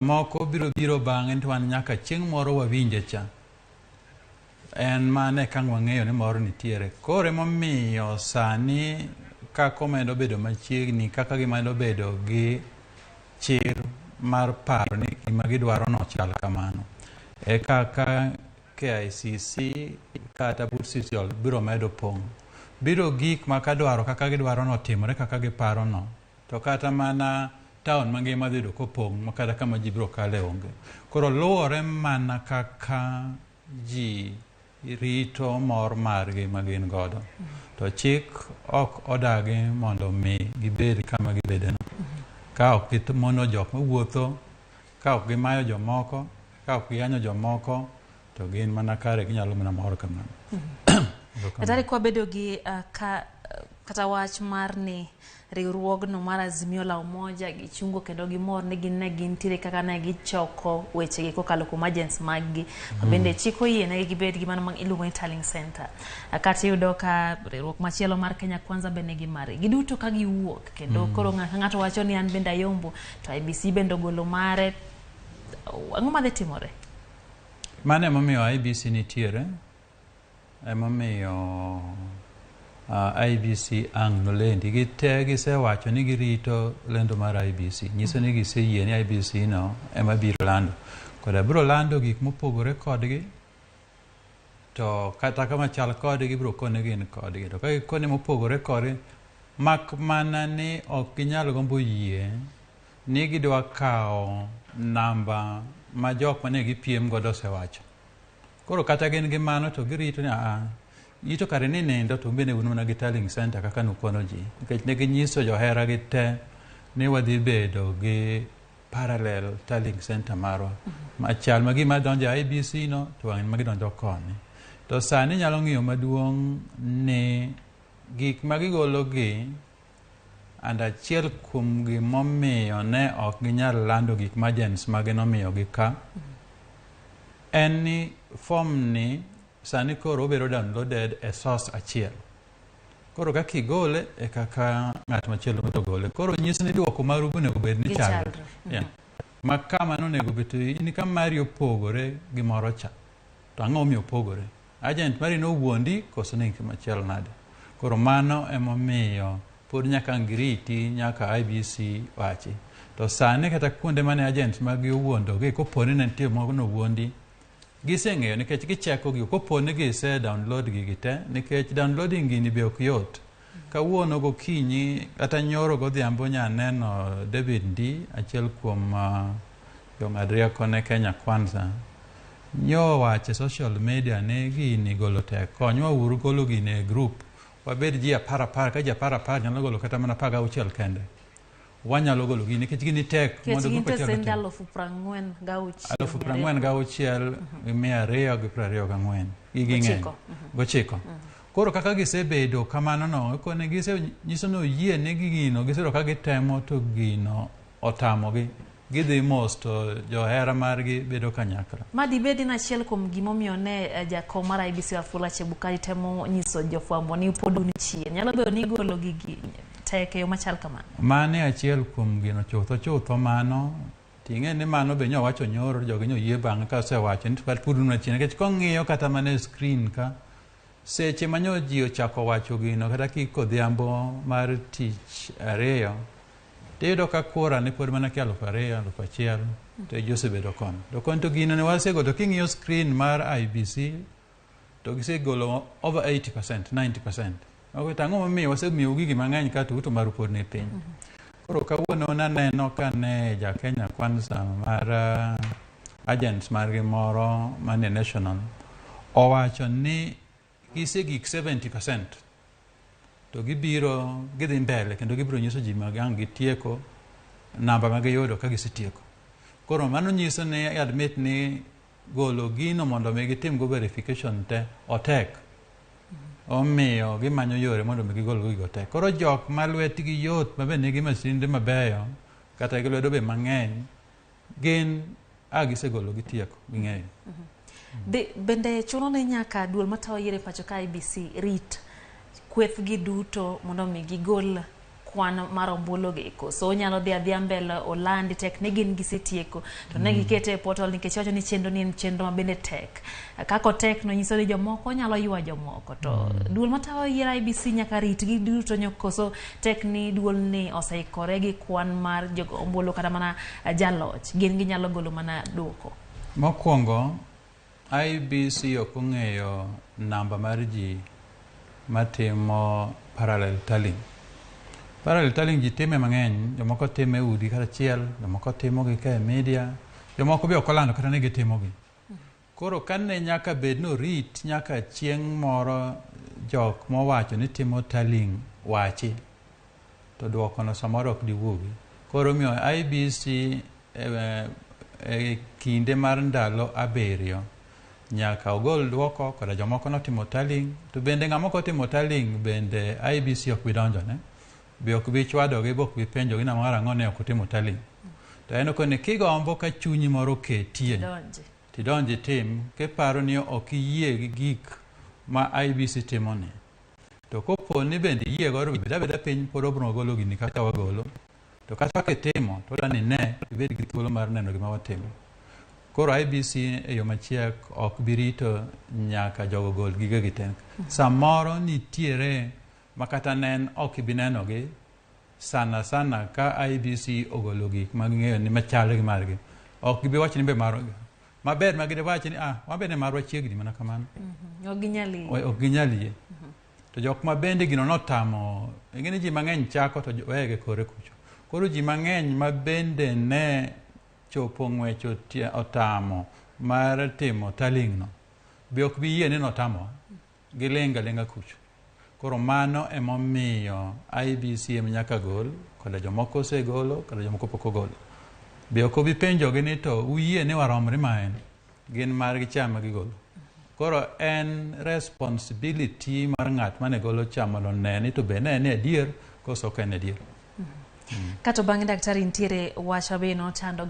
Moko biro biro bang'e to wan nyaka chieng' moro wawinje cha. En mane ka ang' wang'eyo ni moro nitiere. Koro emomiyo sani kaka omedo bedo machiegni, kaka gimedo bedo gi chir mar paro ni gima gidwaro no chal kamano, e kaka KICC kata but City Hall biro medo pong'. Biro gik ma kadwaro kaka gidwaro no timore kaka giparo no, to kata mana town mangima dhi yudo kopong' ma kata kama ji biro kale onge. Koro luwore mana kaka ji rito mor margi ma gin godo. To chik ok odagi mondo mi gibed kama gibedeno. Ka ok gimono jok mawuotho, ka ok gimayo jomoko, ka ok giyanyo jomoko, to gin mana kare ginyalo mana mor kamano. Daktari, kwabedo gi ka kata wach mar ni riwruogno mar Azimio la Umoja gichungo kendo gimor ni gin ne gintiere kaka ne gichoko wechegi kokalo kuom agents mag-gi. Bende chik oyienegi gibed gi mano ma iluongo ni tallying center. Kata iyudo ka riwruok machielo mar Kenya Kwanza be nigi mare. Giduto ka giwuok kendo koro ng'ato ka ng'ato wacho ni an bende ayombo to IEBC bende ogolo mare. Ang'o madhi timore? Mano emomiyo IEBC nitiere, emomiyo IEBC ang' nolendi. Gite gisewacho ni girito lendo mar IEBC. Nyiso ni giseyie ni IEBC no ema biro lando. Koda biro lando gik mopogore kodgi, to kata kama chal kodgi gibiro kone gin kodgi. To ka gikone mopogore kodgi, mak mana ni ok ginyal gombo yie ni gidwa kawo namba ma jok mane gipiem godo osewacho. Koro kata gin gi mano to girito ni aa, ito kare ni nindo to bende un mana gi tallying center kaka nukono ji. Nikech ne ginyiso johera gi te ni wadhi bedo gi parallel tallying center marwa. Machal ma gima donjo e IEBC no to wang' ma gidonjo koni. To sani nyalo ng'iyo maduong' ni gik ma gigolo gi and achiel kuom gimomiyo ne ok ginyal lando gik ma agents mage nomiyogi ka en ni form ni sani koro obedo downloaded e source achiel. Koro kaka igole e kaka ng'at machielo bende ogole. Koro nyis ni duoko maru onego bed ni chalre. Gichalre. Yeah. Ma kama nonego bed to in ka mari opogore gi moro cha. To ang'o momiyo opogore? Agent mari nowuondi koso ne machielo nade? Koro mano emomiyo pod nyaka ang' giriti nyaka IEBC wachi. To sani kata kuonde mane agents maggi owuondogi kopo ni ne nitie moko nowuondi, giseng'eyo nikech gicheko gigo kopo ni gise download gigi te nikech downloading gini be ok yot. Kawuono gokinyi kata nyoro godhiambo nya neno David Ndii achiel kuom jong'ad rieko ne Kenya Kwanza nyowacho e social media ni gini golo tek konywa uru golo gini e group wabed ji apar apar ka ji apar apar nyalo golo kata mana 16 kende wanyalo golo gini nikech gini tek Nikech mondo group gintie achiel sende otim. 46,224. 46,224 gigi ng'eny Gochiko. Gochiko. Koro kaka gisebedo kamano no kone gisenyiso ni oyie ni gino gisebedo ka gitemo to gino otamogi gidhi mos to johera margi bedo kanyakla. Ma dibed ni achiel kuom gimomiyo ne jakom mar IEBC Wafula Chebukati temo nyiso jofwambo ni pod un chien. Nyalo bedo ni golo gigi tek e yo machal kamano. Mane achiel kuom gino chutho chutho mano ting'e ni mano be nyowacho nyoro jogi nyoyie bang'e ka osewacho ni pod un chien nikech kong'iyo kata mana e screen ka seche ma nyo ji ochako wacho gino kata kikodhiambo mar tich ariyo tiyudo ka kura ne pod mana ki 2000 1000 to ji osebedo kono to koni to gino ne wasego to king'iyo screen mar IEBC to gisegolo over 80% 90%. Ok, to ang'o momiyo wasemiyou gigi mang'eny ka to uto maru pod ni piny. Koro kawuono naneno ka ne ja Kenya Kwanza mar agents margi moro manie national owacho ni gisegik 70% to gibiro gidhi mbele kendo gibiro nyiso ji mag ang' gitieko namba ma giyudo ka gisetieko. Koro mano nyiso ni admit ni golo gino mondo mi gitim go verification te otek. Omiyo gimanyo yore mondo mi gigol go gigo te. Koro jok ma lwetgi yot ma be nigi masinde mabeyo kata gi lwedo be mang'eny gin a gisegolo gitieko ging'eyo. Bende chuno ni nyaka duol matayo yiero e pacho ka IEBC rit kwethgi duto mondo mi gigol kwan mar ombulu gi koso onyalo dhi adhiya mbele olandi tek ni gin gisetieko to ne gikete e portal nikech wacho ni chenro ni en chenro ma bende tek kaka otek no nyiso ni jomoko nyalo ywa jomoko to duol matayo yiero IEBC nyaka ritgi duto nyo koso tek ni duol ni oseikore gi kwan mar jogo ombulu kata mana jaloch gin ginyalo golo mana duoko. Mokwongo, IEBC ok ong'eyo namba mar ji matimo parallel tallying. Parallel tallying ji time mang'eny, jomoko time e udi kata achiel, jomoko timo gi ka e media, jomoko be ok olando kata ni gitimo gi. Koro kane nyaka bed ni orit nyaka chieng' moro jok mowacho ni timo tallying wachi, to duoko no samoro ok diwuogi. Koro omiyo IEBC e kinde mar ndalo 7 nyaka ogol duoko koda jomoko notimo tallying to bende ng'ama ok otimo tallying bende IEBC ok bi donjone be ok bi chwadogi be ok bi penjogi ni mar ang'o ne ok utimo tallying. To en okoni kigombo ka chunyi moro oketie Donji. Tidonj itim kiparo ni ok iyie gi gik ma IEBC timoni. To kopo ni bende iyie godo bed abeda piny pod wabiro golo gini kaka wagolo. To kata kitimo to wadwa ni ne ibed gi thuolo mar neno gima watimo. Koro IEBC e yo machiek ok bi rito nyaka jogo gol gigegi te. Samoro nitiere ma kata nen ok ibi nenogi sana sana ka IEBC ogolo gik ma ging'eyo ni machal gi margi. Ok gibi wacho ni be margi. Maber ma giwacho ni ah wan bende marwa chiegni mana kamano. Ok ginyal yie. Ok ginyal yie. To jok ma bende gino notamo, ing'e ni ji mang'eny chako to weye kore kucho. Koro ji mang'eny ma bende ne chopo ng'wech otamo mar timo tallying no, be ok bi yie ni notamowa. Giling' aling'a kucho. Koro mano emomiyo IEBC ema nyaka gol, koda jomoko osegolo, koda jomoko pok ogolo. Be ok obi penjogi ni to uyie ni waromre ma en, gin margi cha ema gigolo. Koro en responsibility mar ng'at mane golo cha mondo one ni to be ne en adier koso ok en adier. Kato bang'e daktari nitiere wach ma be nochando.